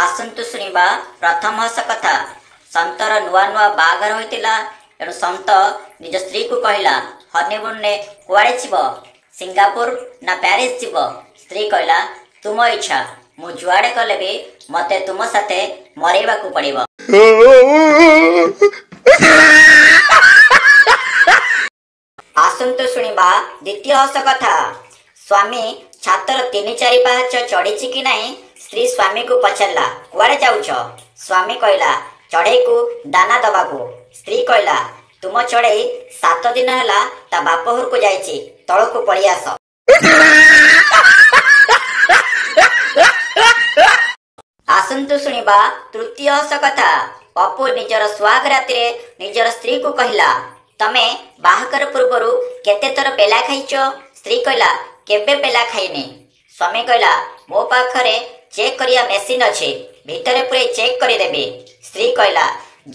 ଆସନ୍ତୁ ଶୁଣିବା ପ୍ରଥମ ହସ କଥା। ସନ୍ତର ନୂଆ ନୂଆ ବାହାଘର ହୋଇଥିଲା। ଏଣୁ ସନ୍ତ ନିଜ ସ୍ତ୍ରୀକୁ କହିଲା, ହନିମୁନରେ କୁଆଡ଼େ ଯିବ, ସିଙ୍ଗାପୁର ନା ପ୍ୟାରିସ ଯିବ? ସ୍ତ୍ରୀ କହିଲା, ତୁମ ଇଚ୍ଛା, ମୁଁ ଯୁଆଡ଼େ ଗଲେ ବି ମତେ ତୁମ ସାଥେ ମରେଇବାକୁ ପଡ଼ିବ। ଆସନ୍ତୁ ଶୁଣିବା ଦ୍ୱିତୀୟ ହସ କଥା। ସ୍ୱାମୀ ଛାତର 3-4 ପାହାଚ ଚଢ଼ିଛି କି ନାହିଁ, ସ୍ତ୍ରୀ ସ୍ୱାମୀକୁ ପଚାରିଲା, କୁଆଡ଼େ ଯାଉଛ? ସ୍ୱାମୀ କହିଲା, ଚଢ଼େଇକୁ ଦାନା ଦବାକୁ। ସ୍ତ୍ରୀ କହିଲା, ତୁମ ଚଢ଼େଇ 7 ଦିନ ହେଲା ତା ବାପ ଘରକୁ ଯାଇଛି, ତଳକୁ ପଳେଇ ଆସ। ଆସନ୍ତୁ ଶୁଣିବା ତୃତୀୟ ହସ କଥା। ପପୁ ନିଜର ସୁହାଗ ରାତିରେ ନିଜର ସ୍ତ୍ରୀକୁ କହିଲା, ତମେ ବାହାଘର ପୂର୍ବରୁ କେତେ ଥର ପେଲା ଖାଇଛ? ସ୍ତ୍ରୀ କହିଲା, କେବେ ପେଲା ଖାଇନି। ସ୍ୱାମୀ କହିଲା, ମୋ ପାଖରେ ଚେକ୍ କରିବା ମେସିନ୍ ଅଛି, ଭିତରେ ପୁରେଇ ଚେକ୍ କରିଦେବି। ସ୍ତ୍ରୀ କହିଲା,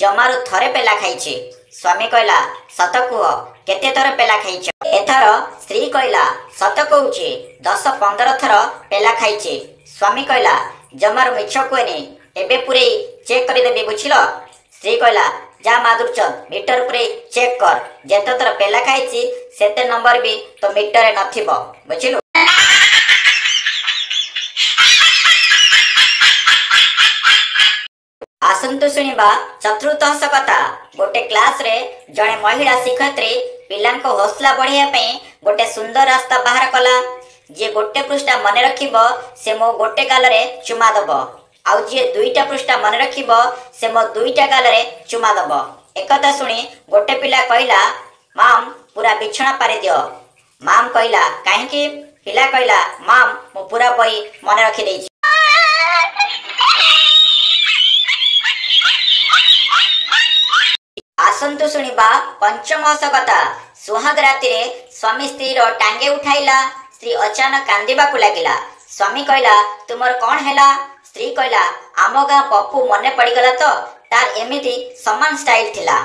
ଜମାରୁ ଥରେ ପେଲା ଖାଇଛି। ସ୍ୱାମୀ କହିଲା, ସତ କୁହ, କେତେ ଥର ପେଲା ଖାଇଛ? ଏଥର ସ୍ତ୍ରୀ କହିଲା, ସତ କହୁଛି, 10-15 ଥର ପେଲା ଖାଇଛି। ସ୍ୱାମୀ କହିଲା, ଜମାରୁ ମିଛ କୁହେନି, ଏବେ ପୁରେଇ ଚେକ୍ କରିଦେବି, ବୁଝିଲ? ସ୍ତ୍ରୀ କହିଲା, ଯା ମାଧୁରଚନ୍ଦ, ମିଟର ପୁରେଇ ଚେକ୍ କର, ଯେତେ ଥର ପେଲା ଖାଇଛି ସେତେ ନମ୍ବର ବି ତୋ ମିଟରରେ ନଥିବ, ବୁଝିଲୁ? ଆସନ୍ତୁ ଶୁଣିବା ଚତୁର୍ଥ ହସ କଥା। ଗୋଟେ କ୍ଲାସରେ ଜଣେ ମହିଳା ଶିକ୍ଷୟିତ୍ରୀ ପିଲାଙ୍କ ହୌସଲା ବଢେଇବା ପାଇଁ ଗୋଟେ ସୁନ୍ଦର ରାସ୍ତା ବାହାର କଲା। ଯିଏ ଗୋଟେ ପୃଷ୍ଠା ମନେ ରଖିବ ସେ ମୋ ଗୋଟେ ଗାଲରେ ଚୁମା ଦବ, ଆଉ ଯିଏ 2ଟା ପୃଷ୍ଠା ମନେ ରଖିବ ସେ ମୋ 2ଟା ଗାଲରେ ଚୁମା ଦବ। ଏକଥା ଶୁଣି ଗୋଟେ ପିଲା କହିଲା, ମାମ୍ ପୁରା ବିଛଣା ପାରିଦିଅ। ମାମ୍ କହିଲା, କାହିଁକି? ପିଲା କହିଲା, ମାମ୍ ମୁଁ ପୁରା ବହି ମନେ ରଖିଦେଇଛି। ଆସନ୍ତୁ ଶୁଣିବା ପଞ୍ଚମ ହସ କଥା। ସୁହାଗ ରାତିରେ ସ୍ୱାମୀ ସ୍ତ୍ରୀର ଟାଙ୍ଗେ ଉଠାଇଲା। ସ୍ତ୍ରୀ ଅଚାନକ କାନ୍ଦିବାକୁ ଲାଗିଲା। ସ୍ୱାମୀ କହିଲା, ତୁମର କଣ ହେଲା? ସ୍ତ୍ରୀ କହିଲା, ଆମ ଗାଁ ପପୁ ମନେ ପଡ଼ିଗଲା ତ, ତାର ଏମିତି ସମାନ ଷ୍ଟାଇଲ ଥିଲା।